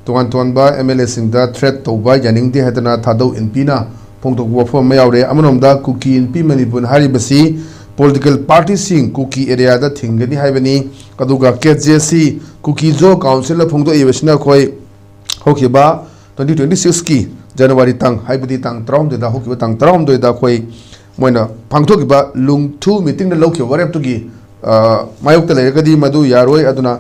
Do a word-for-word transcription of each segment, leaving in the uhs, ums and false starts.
ꯇꯣꯉꯥꯟ ꯇꯣꯉꯥꯟꯕ M L ꯑꯦꯁꯤꯡꯗ thread ꯇꯧꯕ ꯌꯥꯅꯤꯡꯗꯦ ꯍꯥꯏꯗꯅ ꯊꯥꯗꯧ ꯏꯟꯄꯤꯅ ꯐꯣꯡꯗꯣꯛꯄ ꯋꯥꯐꯝ ꯑꯃ ꯌꯥꯎꯔꯦ꯫ ꯑꯃꯔꯣꯝꯗ ꯀꯨꯀꯤ ꯏꯟꯄꯤ ꯃꯅꯤꯄꯨꯔ ꯍꯥꯏꯔꯤꯕꯁꯤ ꯄꯣꯂꯤꯇꯤꯀꯦꯜ ꯄꯥꯔꯇꯤꯁꯤꯡ ꯀꯨꯀꯤ ꯑꯦꯔꯤꯌꯥꯗ ꯊꯤꯡꯒꯅꯤ ꯍꯥꯏꯕꯅꯤ꯫ ꯑꯗꯨꯒ ꯀꯦ ꯖꯦ ꯁꯤ ꯀꯨꯀꯤ ꯖꯣ ꯀꯥꯎꯟꯁꯤꯜꯅ ꯐꯣꯡꯗꯣꯛꯏꯕꯁꯤꯅ ꯑꯩꯈꯣꯏ ꯍꯧꯈꯤꯕ ꯇ꯭ꯋꯦꯟꯇꯤ ꯇ꯭ꯋꯦꯟꯇꯤ ꯁꯤꯛꯁꯀꯤ ꯖꯅꯋꯥꯔꯤ ꯇꯥꯡ, ꯍꯥꯏꯕꯗꯤ ꯇꯥꯡ ꯇꯔꯥꯍꯨꯝꯗꯣꯏꯗ, ꯍꯧꯈꯤꯕ ꯇꯥꯡ ꯇꯔꯥꯍꯨꯝꯗꯣꯏꯗ ꯑꯩꯈꯣꯏ ꯃꯣꯏꯅ ꯄꯥꯡꯊꯣꯛꯈꯤꯕ ꯂꯨꯡꯊꯨ ꯃꯤꯇꯤꯡꯗ ꯂꯧꯈꯤꯕ ꯋꯥꯔꯦꯞꯇꯨꯒꯤ, ꯑ, ꯃꯥꯌꯣꯛꯇ ꯂꯩꯔꯒꯗꯤ ꯃꯗꯨ ꯌꯥꯔꯣꯏ꯫ ꯑꯗꯨꯅ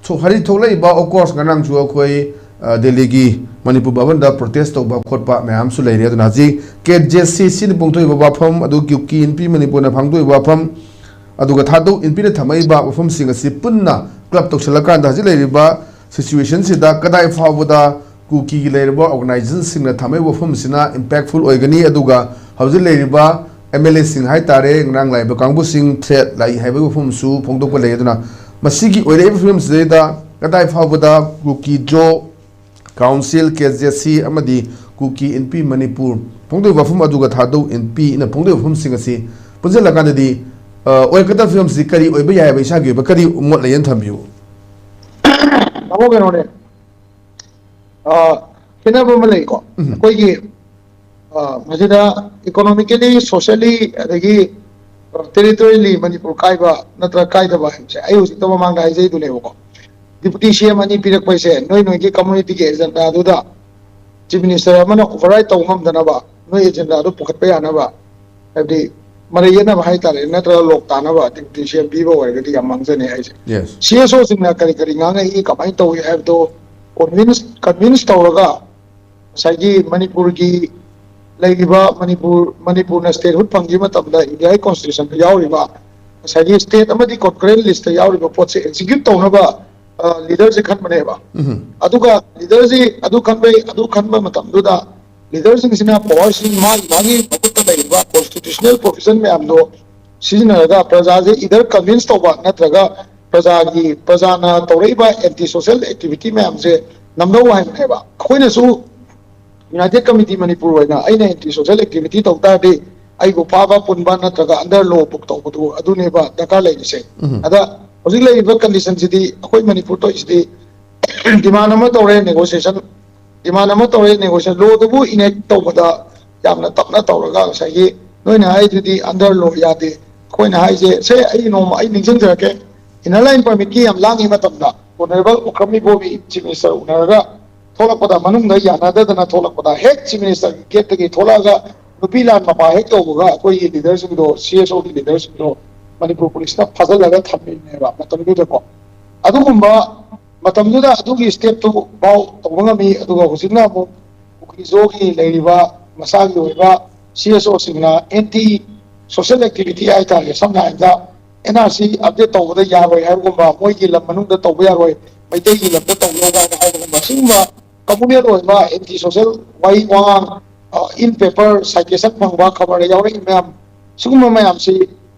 ꯁꯣ-, ꯍꯧꯖꯤꯛ ꯊꯣꯛꯂꯛꯏꯕ, of course, ꯉꯔꯥꯡꯁꯨ ꯑꯩꯈꯣꯏ, ꯑ, ꯗꯦꯜꯂꯤꯒꯤ ꯃꯅꯤꯄꯨꯔ ꯚꯕꯟꯗ ꯄ꯭ꯔꯣꯇꯦꯁ ꯇꯧꯕ ꯈꯣꯠꯄ ꯃꯌꯥꯝ ꯑꯃꯁꯨ ꯂꯩꯔꯤ꯫ ꯑꯗꯨꯅ ꯍꯧꯖꯤꯛ ꯀꯦ ꯖꯦ ꯁꯤ ꯁꯤꯅ ꯐꯣꯡꯗꯣꯛꯏꯕ ꯋꯥꯐꯝ, ꯑꯗꯨ ꯀꯨꯀꯤ ꯏꯟꯄꯤ ꯃꯅꯤꯄꯨꯔꯅ ꯐꯣꯡꯗꯣꯛꯏꯕ ꯋꯥꯐꯝ, ꯑꯗꯨꯒ ꯊꯥꯗꯧ ꯏꯟꯄꯤꯅ ꯊꯝꯃꯛꯏꯕ ꯋꯥꯐꯝꯁꯤꯡ ꯑꯁꯤ ꯄꯨꯟꯅ ꯀ꯭ꯂꯕ ꯇꯧꯁꯤꯜꯂꯀꯥꯟꯗ ꯍꯧꯖꯤꯛ ꯂꯩꯔꯤꯕ ꯁꯤꯆꯨꯋꯦꯁꯟꯁꯤꯗ ꯀꯗꯥꯏ ꯐꯥꯎꯕꯗ ꯀꯨꯀꯤꯒꯤ ꯂꯩꯔꯤꯕ ꯑꯣꯔꯒꯅꯥꯏꯖꯦꯁꯟꯁꯤꯡꯅ ꯊꯝꯃꯛꯏꯕ ꯋꯥꯐꯝꯁꯤꯅ ꯏꯝꯄꯦꯛꯐꯨꯜ ꯑꯣꯏꯒꯅꯤ, ꯑꯗꯨꯒ ꯍꯧꯖꯤꯛ ꯂꯩꯔꯤꯕ ꯑꯦꯝ ꯑꯦꯜ ꯑꯦꯁꯤꯡ ꯍꯥꯏꯇꯥꯔꯦ, ꯉꯔꯥꯡ ꯂꯥꯛꯏꯕ ꯀꯥꯡꯕꯨꯁꯤꯡ ꯊ꯭ꯔꯦꯠ ꯂꯥꯛꯏ ꯍꯥꯏꯕꯒꯤ ꯋꯥꯐꯝꯁꯨ ꯐꯣꯡꯗꯣꯛꯄ ꯂꯩ꯫ ꯑꯗꯨꯅ ꯃꯁꯤꯒꯤ ꯑꯣꯏꯔꯛꯏꯕ ꯐꯤꯕꯝꯁꯤꯗꯩꯗ ꯀꯗꯥꯏ ꯐꯥꯎꯕꯗ ꯀꯨꯀꯤ ꯖꯣ ꯀꯥꯎꯟꯁꯤꯜ, ꯀꯦ ꯖꯦ ꯁꯤ ꯑꯃꯗꯤ ꯀꯨꯀꯤ ꯏꯟꯄꯤ ꯃꯅꯤꯄꯨꯔ ꯐꯣꯡꯗꯣꯛꯏꯕ ꯋꯥꯐꯝ ꯑꯗꯨꯒ ꯊꯥꯗꯧ ꯏꯟꯄꯤꯅ ꯐꯣꯡꯗꯣꯛꯏꯕ ꯋꯥꯐꯝꯁꯤꯡ ꯑꯁꯤ ꯄꯨꯟꯁꯤꯜꯂꯀꯥꯟꯗꯗꯤ, ꯑ, ꯑꯣꯏꯔꯛꯀꯗꯕ ꯐꯤꯕꯝꯁꯤ ꯀꯔꯤ ꯑꯣꯏꯕ ꯌꯥꯏ ꯍꯥꯏꯕ ꯏꯁꯥꯒꯤ ꯑꯣꯏꯕ ꯀꯔꯤ ꯃꯣꯠ ꯂꯩ ꯍꯥꯏꯅ ꯊꯝꯕꯤꯌꯨ? ꯇꯥꯃꯣ, ꯀꯩꯅꯣꯅꯦ, ꯑ, ꯈꯦꯠꯅꯕ ꯑꯃ ꯂꯩꯀꯣ꯫ ꯎꯝ꯫ ꯑꯩꯈꯣꯏꯒꯤ, ꯑ, ꯃꯁꯤꯗ economically, socially, ꯑꯗꯒꯤ, ꯑ, territorially ꯃꯅꯤꯄꯨꯔ ꯀꯥꯏꯕ ꯅꯠꯇ꯭ꯔꯒ ꯀꯥꯏꯗꯕ ꯍꯥꯏꯕꯁꯦ ꯑꯩ ꯍꯧꯖꯤꯛꯇ ꯃꯃꯥꯡꯗ ꯍꯥꯏꯖꯩꯗꯨꯅꯦꯕꯀꯣ꯫ ꯗꯤꯄꯨꯇꯤ ꯁꯤ ꯑꯦꯝ ꯑꯅꯤ ꯄꯤꯔꯛꯄ ꯍꯥꯏꯁꯦ ꯅꯣꯏ ꯅꯣꯏꯒꯤ ꯀꯝꯃꯨꯅꯤꯇꯤꯒꯤ ꯑꯦꯖꯦꯟꯗꯥꯗꯨꯗ ꯆꯤꯐ ꯃꯤꯅꯤꯁꯇꯔ ꯑꯃꯅ ꯑꯣꯚꯔꯔꯥꯏꯠ ꯇꯧꯕ ꯉꯝꯗꯅꯕ, ꯅꯣꯏ ꯑꯦꯖꯦꯟꯗꯥꯗꯨ ꯄꯨꯈꯠꯄ ꯌꯥꯅꯕ, ꯍꯥꯏꯕꯗꯤ ꯃꯔꯩ ꯌꯦꯠꯅꯕ ꯍꯥꯏꯇꯥꯔꯦ, ꯅꯠꯇ꯭ꯔꯒ ꯂꯣꯛ ꯇꯥꯅꯕ ꯗꯤꯄꯨꯇꯤ ꯁꯤ ꯑꯦꯝ ꯄꯤꯕ ꯑꯣꯏꯔꯒꯗꯤ ꯌꯥꯝ ꯃꯥꯡꯖꯅꯤ ꯍꯥꯏꯁꯦ꯫ ꯌꯦꯁ꯫ ꯁꯤ ꯑꯦꯁ ꯑꯣꯁꯤꯡꯅ ꯀꯔꯤ ꯀꯔꯤ ꯉꯥꯡꯉꯛꯏ, ꯀꯃꯥꯏꯅ ꯇꯧꯏ ꯍꯥꯏꯕꯗꯣ ꯀꯟꯚꯤꯟꯁ, ꯀꯟꯚꯤꯟꯁ ꯇꯧꯔꯒ ꯉꯁꯥꯏꯒꯤ ꯃꯅꯤꯄꯨꯔꯒꯤ ꯂꯩꯔꯤꯕ ꯃꯅꯤꯄꯨꯔ, ꯃꯅꯤꯄꯨꯔꯅ ꯁ꯭ꯇꯦꯠꯍꯨꯗ ꯐꯪꯈꯤꯕ ꯃꯇꯝꯗ ꯏꯟꯗꯤꯌꯥꯒꯤ ꯀꯣꯟꯁꯇꯤꯇ꯭ꯌꯨꯁꯟꯗ ꯌꯥꯎꯔꯤꯕ ꯉꯁꯥꯏꯒꯤ ꯁ꯭ꯇꯦꯠ ꯑꯃꯗꯤ ꯀꯣꯟꯀꯔꯦꯟ ꯂꯤꯁꯇ ꯌꯥꯎꯔꯤꯕ ꯄꯣꯠꯁꯦ ꯑꯦꯛꯖꯤꯀ꯭ꯌꯨꯠ ꯇꯧꯅꯕ, ꯑ, ꯂꯤꯗꯔꯁꯦ ꯈꯟꯕꯅꯦꯕ꯫ ꯎꯝ꯫ ꯑꯗꯨꯒ ꯂꯤꯗꯔꯁꯤ ꯑꯗꯨ ꯈꯟꯕꯩ, ꯑꯗꯨ ꯈꯟꯕ ꯃꯇꯝꯗꯨꯗ ꯂꯤꯗꯔꯁꯤꯡꯁꯤꯅ ꯄꯋꯥꯔꯁꯤ ꯃꯥꯒꯤ, ꯃꯥꯒꯤ ꯃꯈꯨꯠꯇ ꯂꯩꯔꯤꯕ ꯀꯣꯟꯁꯇꯤꯇ꯭ꯌꯨꯁꯅꯦꯜ ꯄ꯭ꯔꯣꯚꯤꯖꯟ ꯃꯌꯥꯝꯗꯣ ꯁꯤꯖꯤꯟꯅꯔꯒ ꯄ꯭ꯔꯖꯥꯁꯦ ꯏꯗꯔ ꯀꯟꯚꯤꯟꯁ ꯇꯧꯕ ꯅꯠꯇ꯭ꯔꯒ ꯄ꯭ꯔꯖꯥꯒꯤ, ꯄ꯭ꯔꯖꯥꯅ ꯇꯧꯔꯛꯏꯕ ꯑꯦꯟꯇꯤ ꯁꯣꯁꯦꯜ ꯑꯦꯛꯇꯤꯚꯤꯇꯤ ꯃꯌꯥꯝꯁꯦ ꯅꯝꯗꯧ ꯍꯥꯏꯕꯅꯦꯕ꯫ ꯑꯩꯈꯣꯏꯅꯁꯨ ꯌꯨꯅꯥꯏꯇꯦꯗ ꯀꯃꯤꯇꯤ ꯃꯅꯤꯄꯨꯔ ꯑꯣꯏꯅ ꯑꯩꯅ ꯑꯦꯟꯇꯤ ꯁꯣꯁꯦꯜ ꯑꯦꯛꯇꯤꯚꯤꯇꯤ ꯇꯧ ꯇꯥꯔꯗꯤ ꯑꯩꯕꯨ ꯐꯥꯕ ꯄꯨꯟꯕ ꯅꯠꯇ꯭ꯔꯒ ꯑꯟꯗꯔ ꯂꯣ ꯕꯨꯛ ꯇꯧꯕꯗꯨ ꯑꯗꯨꯅꯦꯕ ꯗꯔꯀꯥꯔ ꯂꯩꯔꯤꯁꯦ꯫ ꯎꯝ꯫ ꯑꯗ ꯍꯧꯖꯤꯛ ꯂꯩꯔꯤꯕ ꯀꯟꯗꯤꯁꯟꯁꯤꯗꯤ ꯑꯩꯈꯣꯏ ꯃꯅꯤꯄꯨꯔ ꯊꯣꯛꯏꯁꯤꯗꯤ ꯗꯤꯃꯥꯟ ꯑꯃ ꯇꯧꯔꯦ, ꯅꯦꯒꯣꯁꯤꯌꯦꯁꯟ ꯗꯤꯃꯥꯟ ꯑꯃ ꯇꯧꯔꯦ, ꯅꯦꯒꯣꯁꯤꯌꯦꯁꯟ ꯂꯣꯗꯨꯕꯨ ꯏꯅꯦꯛ ꯇꯧꯕꯗ ꯌꯥꯝꯅ ꯇꯞꯅ ꯇꯧꯔꯒ ꯉꯁꯥꯏꯒꯤ ꯅꯣꯏꯅ ꯍꯥꯏꯗꯨꯗꯤ ꯑꯟꯗꯔ ꯂꯣ ꯌꯥꯗꯦ꯫ ꯑꯩꯈꯣꯏꯅ ꯍꯥꯏꯁꯦ, ꯁꯦ, ꯑꯩ ꯅꯣꯡꯃ ꯑꯩ ꯅꯤꯡꯁꯤꯡꯖꯔꯛꯀꯦ, ꯏꯟꯅꯔ ꯂꯥꯏꯟ ꯄꯔꯃꯤꯠꯀꯤ ꯌꯥꯝ ꯂꯥꯡꯉꯤ ꯃꯇꯝꯗ ꯑꯣꯅꯔꯦꯕꯜ ꯎꯈ꯭ꯔꯝ ꯏꯕꯣꯕꯤ ꯆꯤꯐ ꯃꯤꯅꯤꯁꯇꯔ ꯎꯅꯔꯒ ꯊꯣꯛꯂꯛꯄꯗ, ꯃꯅꯨꯡꯗ ꯌꯥꯅꯗꯗꯅ ꯊꯣꯛꯂꯛꯄꯗ, ꯍꯦꯛ ꯆꯤꯐ ꯃꯤꯅꯤꯁꯇꯔꯒꯤ ꯒꯦꯠꯇꯒꯤ ꯊꯣꯛꯂꯛꯑꯒ ꯅꯨꯄꯤ ꯂꯥꯟ ꯃꯄꯥ ꯍꯦꯛ ꯇꯧꯕꯒ ꯑꯩꯈꯣꯏꯒꯤ ꯂꯤꯗꯔꯁꯤꯡꯗꯣ, ꯁꯤ ꯑꯦꯁ ꯑꯣꯒꯤ ꯂꯤꯗꯔꯁꯤꯡꯗꯣ ꯃꯅꯤꯄꯨꯔ ꯄꯨꯂꯤꯁꯅ ꯐꯥꯖꯤꯜꯂꯒ ꯊꯝꯃꯤꯅꯦꯕ ꯃꯇꯝꯗꯨꯗꯀꯣ꯫ ꯑꯗꯨꯒꯨꯝꯕ ꯃꯇꯝꯗꯨꯗ ꯑꯗꯨꯒꯤ ꯁ꯭ꯇꯦꯞꯇꯨ ꯐꯥꯎ ꯇꯧꯕ ꯉꯝꯃꯤ꯫ ꯑꯗꯨꯒ ꯍꯧꯖꯤꯛꯅ ꯑꯃꯨꯛ ꯎꯈ꯭ꯔꯤꯖꯣꯒꯤ ꯂꯩꯔꯤꯕ ꯃꯁꯥꯒꯤ ꯑꯣꯏꯕ ꯁꯤ ꯑꯦꯁ ꯑꯣꯁꯤꯡꯅ ꯑꯦꯟꯇꯤ ꯁꯣꯁꯦꯜ ꯑꯦꯛꯇꯤꯚꯤꯇꯤ ꯍꯥꯏꯇꯥꯔꯦ, ꯁꯝꯅ ꯍꯥꯏꯔꯕꯗ ꯑꯦꯟ ꯑꯥꯔ ꯁꯤ ꯑꯞꯗꯦꯠ ꯇꯧꯕꯗ ꯌꯥꯔꯣꯏ ꯍꯥꯏꯕꯒꯨꯝꯕ, ꯃꯣꯏꯒꯤ ꯂꯝ ꯃꯅꯨꯡꯗ ꯇꯧꯕ ꯌꯥꯔꯣꯏ, ꯃꯩꯇꯩꯒꯤ ꯂꯝꯗ ꯇꯧꯕ ꯌꯥꯔꯣꯏ ꯍꯥꯏꯕꯒꯨꯝꯕ, ꯁꯤꯒꯨꯝꯕ ꯀꯃꯨꯅꯦꯜ ꯑꯣꯏꯕ ꯑꯦꯟꯇꯤ ꯁꯣꯁꯦꯜ ꯋꯥꯍꯩ ꯋꯥꯉꯥꯡ, ꯏꯟ ꯄꯦꯄꯔ ꯁꯥꯏꯇꯦꯁꯟ ꯐꯪꯕ, ꯈꯕꯔꯗ ꯌꯥꯎꯔꯛꯏ ꯃꯌꯥꯝ, ꯁꯤꯒꯨꯝꯕ ꯃꯌꯥꯝꯁꯤ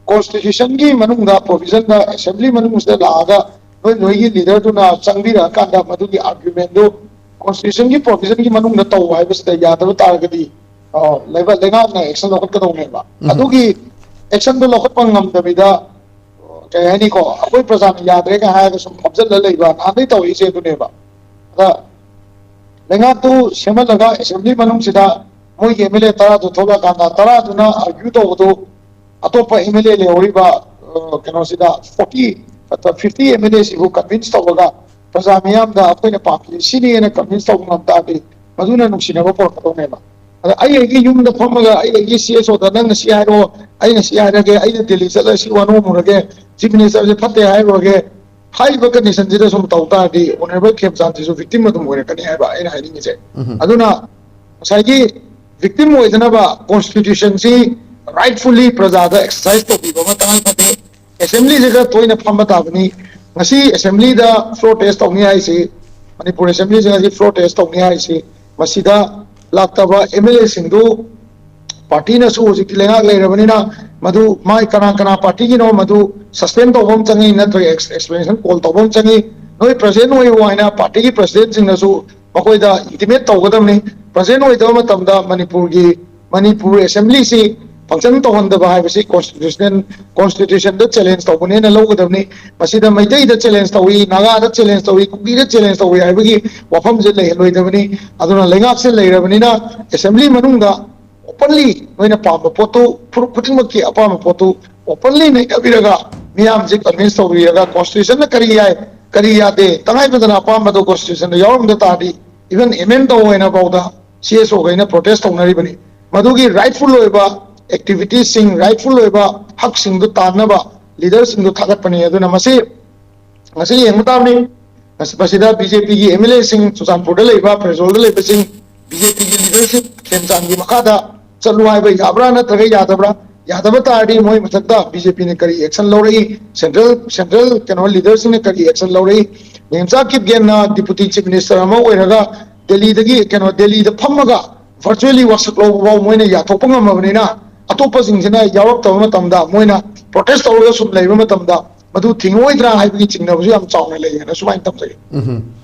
ꯀꯣꯟꯁꯇꯤꯇ꯭ꯌꯨꯁꯟꯒꯤ ꯃꯅꯨꯡꯗ ꯄ꯭ꯔꯣꯚꯤꯖꯟꯗ ꯑꯦꯁꯦꯝꯕ꯭ꯂꯤ ꯃꯅꯨꯡꯁꯤꯗ ꯂꯥꯛꯑꯒ ꯅꯣꯏ ꯅꯣꯏꯒꯤ ꯂꯤꯗꯔꯗꯨꯅ ꯆꯪꯕꯤꯔꯛꯑꯀꯥꯟꯗ ꯃꯗꯨꯒꯤ ꯑꯥꯔꯒ꯭ꯌꯨꯃꯦꯟꯗꯨ ꯀꯣꯟꯁꯇꯤꯇ꯭ꯌꯨꯁꯟꯒꯤ ꯄ꯭ꯔꯣꯚꯤꯖꯟꯒꯤ ꯃꯅꯨꯡꯗ ꯇꯧ ꯍꯥꯏꯕꯁꯤꯗ ꯌꯥꯗꯕ ꯇꯥꯔꯒꯗꯤ, ꯑ, ꯂꯩꯕꯥꯛ ꯂꯩꯉꯥꯛꯅ ꯑꯦꯛꯁꯟ ꯂꯧꯈꯠꯀꯗꯧꯅꯦꯕ꯫ ꯎꯝ꯫ ꯑꯗꯨꯒꯤ ꯑꯦꯛꯁꯟꯗꯣ ꯂꯧꯈꯠꯄ ꯉꯝꯗꯕꯤꯗ, ꯑ, ꯀꯩ ꯍꯥꯏꯅꯤꯀꯣ, ꯑꯩꯈꯣꯏ ꯄ꯭ꯔꯖꯥꯅ ꯌꯥꯗ꯭ꯔꯦꯒ ꯍꯥꯏꯔꯒ ꯁꯨꯝ ꯐꯝꯖꯤꯜꯂ ꯂꯩꯕ ꯅꯍꯥꯟꯗꯩ ꯇꯧꯔꯛꯏꯁꯦ ꯑꯗꯨꯅꯦꯕ꯫ ꯑꯗ ꯂꯩꯉꯥꯛꯇꯨ ꯁꯦꯝꯍꯜꯂꯒ ꯑꯦꯁꯦꯝꯕ꯭ꯂꯤ ꯃꯅꯨꯡꯁꯤꯗ ꯃꯣꯏꯒꯤ ꯑꯦꯝ ꯑꯦꯜ ꯑꯦ ꯇꯔꯥꯗꯨ ꯊꯣꯛꯂꯛꯑꯀꯥꯟꯗ ꯇꯔꯥꯗꯨꯅ ꯑꯥꯔꯒ꯭ꯌꯨ ꯇꯧꯕꯗꯨ ꯑꯇꯣꯞꯄ ꯑꯦꯝ ꯑꯦꯜ ꯑꯦ ꯂꯩꯍꯧꯔꯤꯕ, ꯑ, ꯀꯩꯅꯣꯁꯤꯗ forty, fifty M L A ꯁꯤꯕꯨ ꯀꯟꯚꯤꯟꯁ ꯇꯧꯔꯒ ꯄ꯭ꯔꯖꯥ ꯃꯤꯌꯥꯝꯗ ꯑꯩꯈꯣꯏꯅ ꯄꯥꯝꯃꯤꯁꯦ ꯁꯤꯅꯤꯅ ꯀꯟꯚꯤꯟꯁ ꯇꯧꯕ ꯉꯝ ꯇꯥꯔꯗꯤ ꯃꯗꯨꯅ ꯅꯨꯡꯁꯤꯅꯕ ꯄꯨꯔꯛꯀꯗꯧꯅꯦꯕ꯫ ꯑꯗ ꯑꯩ ꯑꯩꯒꯤ ꯌꯨꯝꯗ ꯐꯝꯃꯒ ꯑꯩ ꯑꯩꯒꯤ ꯁꯤ ꯑꯦꯁ ꯑꯣꯗ ꯅꯪꯅ ꯁꯤ ꯍꯥꯏꯔꯛꯑꯣ, ꯑꯩꯅ ꯁꯤ ꯍꯥꯏꯔꯒꯦ, ꯑꯩꯅ ꯗꯤꯜꯂꯤ ꯆꯠꯂꯒ ꯁꯤ ꯋꯥ ꯅꯣꯝꯃꯨꯔꯒꯦ, ꯆꯤꯐ ꯃꯤꯅꯤꯁꯇꯔꯁꯦ ꯐꯠꯇꯦ ꯍꯥꯏꯔꯨꯔꯒꯦ, ꯍꯥꯏꯔꯤꯕ ꯀꯟꯗꯤꯁꯟꯁꯤꯗ ꯁꯨꯝ ꯇꯧ ꯇꯥꯔꯗꯤ ꯑꯣꯅꯔꯦꯕꯜ ꯈꯦꯝꯆꯥꯟꯁꯤꯁꯨ ꯚꯤꯛꯇꯤꯝ ꯑꯗꯨꯝ ꯑꯣꯏꯔꯛꯀꯅꯤ ꯍꯥꯏꯕ ꯑꯩꯅ ꯍꯥꯏꯅꯤꯡꯉꯤꯁꯦ꯫ ꯎꯝ꯫ ꯑꯗꯨꯅ ꯉꯁꯥꯏꯒꯤ ꯚꯤꯛꯇꯤꯝ ꯑꯣꯏꯗꯅꯕ ꯀꯣꯟꯁꯇꯤꯇ꯭ꯌꯨꯁꯟꯁꯤ ꯔꯥꯏꯠꯐꯨꯜꯂꯤ ꯄ꯭ꯔꯖꯥꯗ ꯑꯦꯛꯁꯔꯁꯥꯏꯁ ꯇꯧꯕꯤꯕ ꯑꯃ ꯇꯉꯥꯏ ꯐꯗꯦ꯫ ꯑꯦꯁꯦꯝꯕ꯭ꯂꯤꯁꯤꯗ ꯇꯣꯏꯅ ꯐꯝꯕ ꯇꯥꯕꯅꯤ꯫ ꯉꯁꯤ ꯑꯦꯁꯦꯝꯕ꯭ꯂꯤꯗ ꯐ꯭ꯂꯣꯔ ꯇꯦꯁ ꯇꯧꯅꯤ ꯍꯥꯏꯁꯤ, ꯃꯅꯤꯄꯨꯔ ꯑꯦꯁꯦꯝꯕ꯭ꯂꯤꯁꯤꯗ ꯉꯁꯤ ꯐ꯭ꯂꯣꯔ ꯇꯦꯁ ꯇꯧꯅꯤ ꯍꯥꯏꯁꯤ, ꯃꯁꯤꯗ ꯂꯥꯛꯇꯕ ꯑꯦꯝ ꯑꯦꯜ ꯑꯦꯁꯤꯡꯗꯨ ꯄꯥꯔꯇꯤꯅꯁꯨ ꯍꯧꯖꯤꯛꯇꯤ ꯂꯩꯉꯥꯛ ꯂꯩꯔꯕꯅꯤꯅ ꯃꯗꯨ ꯃꯥꯏ ꯀꯅꯥ ꯀꯅꯥ ꯄꯥꯔꯇꯤꯒꯤꯅꯣ ꯃꯗꯨ ꯁꯁꯄꯦꯟ ꯇꯧꯕ ꯑꯃ ꯆꯪꯉꯤ, ꯅꯠꯇ꯭ꯔꯒ ꯑꯦꯛꯁ-, ꯑꯦꯛꯁꯄ꯭ꯂꯦꯅꯦꯁꯟ ꯀꯣꯜ ꯇꯧꯕ ꯑꯃ ꯆꯪꯉꯤ꯫ ꯅꯣꯏ ꯄ꯭ꯔꯖꯦꯟ ꯑꯣꯏꯌꯨ ꯍꯥꯏꯅ ꯄꯥꯔꯇꯤꯒꯤ ꯄ꯭ꯔꯁꯤꯗꯦꯟꯁꯤꯡꯅꯁꯨ ꯃꯈꯣꯏꯗ ꯏꯟꯇꯤꯃꯦꯠ ꯇꯧꯒꯗꯕꯅꯤ꯫ ꯄ꯭ꯔꯖꯦꯟ ꯑꯣꯏꯗꯕ ꯃꯇꯝꯗ ꯃꯅꯤꯄꯨꯔꯒꯤ, ꯃꯅꯤꯄꯨꯔ ꯑꯦꯁꯦꯝꯕ꯭ꯂꯤꯁꯤ function ꯇꯧꯍꯟꯗꯕ ꯍꯥꯏꯕꯁꯤ constitutional constitutionꯗ challenge ꯇꯧꯕꯅꯦꯅ ꯂꯧꯒꯗꯕꯅꯤ꯫ ꯃꯁꯤꯗ ꯃꯩꯇꯩꯗ challenge ꯇꯧꯏ, ꯅꯥꯒꯥꯗ challenge ꯇꯧꯏ, ꯀꯨꯀꯤꯗ challenge ꯇꯧꯏ ꯍꯥꯏꯕꯒꯤ ꯋꯥꯐꯝꯁꯦ ꯂꯩꯍꯜꯂꯣꯏꯗꯕꯅꯤ꯫ ꯑꯗꯨꯅ ꯂꯩꯉꯥꯛꯁꯦ ꯂꯩꯔꯕꯅꯤꯅ assembly ꯃꯅꯨꯡꯗ openly ꯅꯣꯏꯅ ꯄꯥꯝꯕ ꯄꯣꯠꯇꯨ, ꯐꯨꯔꯨꯞ ꯈꯨꯗꯤꯡꯃꯛꯀꯤ ꯑꯄꯥꯝꯕ ꯄꯣꯠꯇꯨ openly ꯅꯩꯅꯕꯤꯔꯒ ꯃꯤꯌꯥꯝꯁꯦ convince ꯇꯧꯕꯤꯔꯒ constitutionꯅ ꯀꯔꯤ ꯌꯥꯏ, ꯀꯔꯤ ꯌꯥꯗꯦ, ꯇꯉꯥꯏ ꯐꯗꯅ ꯑꯄꯥꯝꯕꯗꯣ constitutionꯗ ꯌꯥꯎꯔꯝꯗ ꯇꯥꯔꯗꯤ even amend ꯇꯧ ꯍꯥꯏꯅ ꯐꯥꯎꯗ CSOꯈꯩꯅ protest ꯇꯧꯅꯔꯤꯕꯅꯤ꯫ ꯃꯗꯨꯒꯤ rightful ꯑꯣꯏꯕ activitiesꯁꯤꯡ, rightful ꯑꯣꯏꯕ ꯍꯛꯁꯤꯡꯗꯨ ꯇꯥꯟꯅꯕ leaderꯁꯤꯡꯗꯨ ꯊꯥꯒꯠꯄꯅꯤ꯫ ꯑꯗꯨꯅ ꯃꯁꯤ ꯉꯁꯤ ꯌꯦꯡꯕ ꯇꯥꯕꯅꯤ꯫ ꯃꯁꯤ-, ꯃꯁꯤꯗ BJPꯒꯤ MLAꯁꯤꯡ, ꯆꯨꯔꯆꯥꯟꯄꯨꯔꯗ ꯂꯩꯕ, ꯐꯦꯔꯖꯣꯜꯗ ꯂꯩꯕꯁꯤꯡ, BJPꯒꯤ leadership ꯈꯦꯝꯆꯥꯟꯒꯤ ꯃꯈꯥꯗ ꯆꯠꯂꯨ ꯍꯥꯏꯕ ꯌꯥꯕ꯭ꯔꯥ ꯅꯠꯇ꯭ꯔꯒ ꯌꯥꯗꯕ꯭ꯔꯥ? ꯌꯥꯗꯕ ꯇꯥꯔꯗꯤ ꯃꯣꯏ ꯃꯊꯛꯇ BJPꯅ ꯀꯔꯤ action ꯂꯧꯔꯛꯏ? Central, central ꯀꯩꯅꯣ leaderꯁꯤꯡꯅ ꯀꯔꯤ action ꯂꯧꯔꯛꯏ? ꯃꯦꯝꯆꯥ ꯀꯤꯞꯒꯦꯟꯅ Deputy Chief Minister ꯑꯃ ꯑꯣꯏꯔꯒ ꯗꯦꯜꯂꯤꯗꯒꯤ, ꯀꯩꯅꯣ, ꯗꯦꯜꯂꯤꯗ ꯐꯝꯃꯒ virtually ꯋꯥꯁꯛ ꯂꯧꯕ ꯐꯥꯎ ꯃꯣꯏꯅ ꯌꯥꯊꯣꯛꯄ ꯉꯝꯃꯕꯅꯤꯅ ꯑꯇꯣꯞꯄꯁꯤꯡꯁꯤꯅ ꯌꯥꯎꯔꯛꯇꯕ ꯃꯇꯝꯗ, ꯃꯣꯏꯅ protest ꯇꯧꯔꯒ ꯁꯨꯝ ꯂꯩꯕ ꯃꯇꯝꯗ ꯃꯗꯨ ꯊꯤꯡꯉꯣꯏꯗ꯭ꯔꯥ ꯍꯥꯏꯕꯒꯤ ꯆꯤꯡꯅꯕꯁꯨ ꯌꯥꯝ ꯆꯥꯎꯅ ꯂꯩꯌꯦꯅ ꯁꯨꯃꯥꯏꯅ ꯊꯝꯖꯒꯦ꯫ ꯎꯝ꯫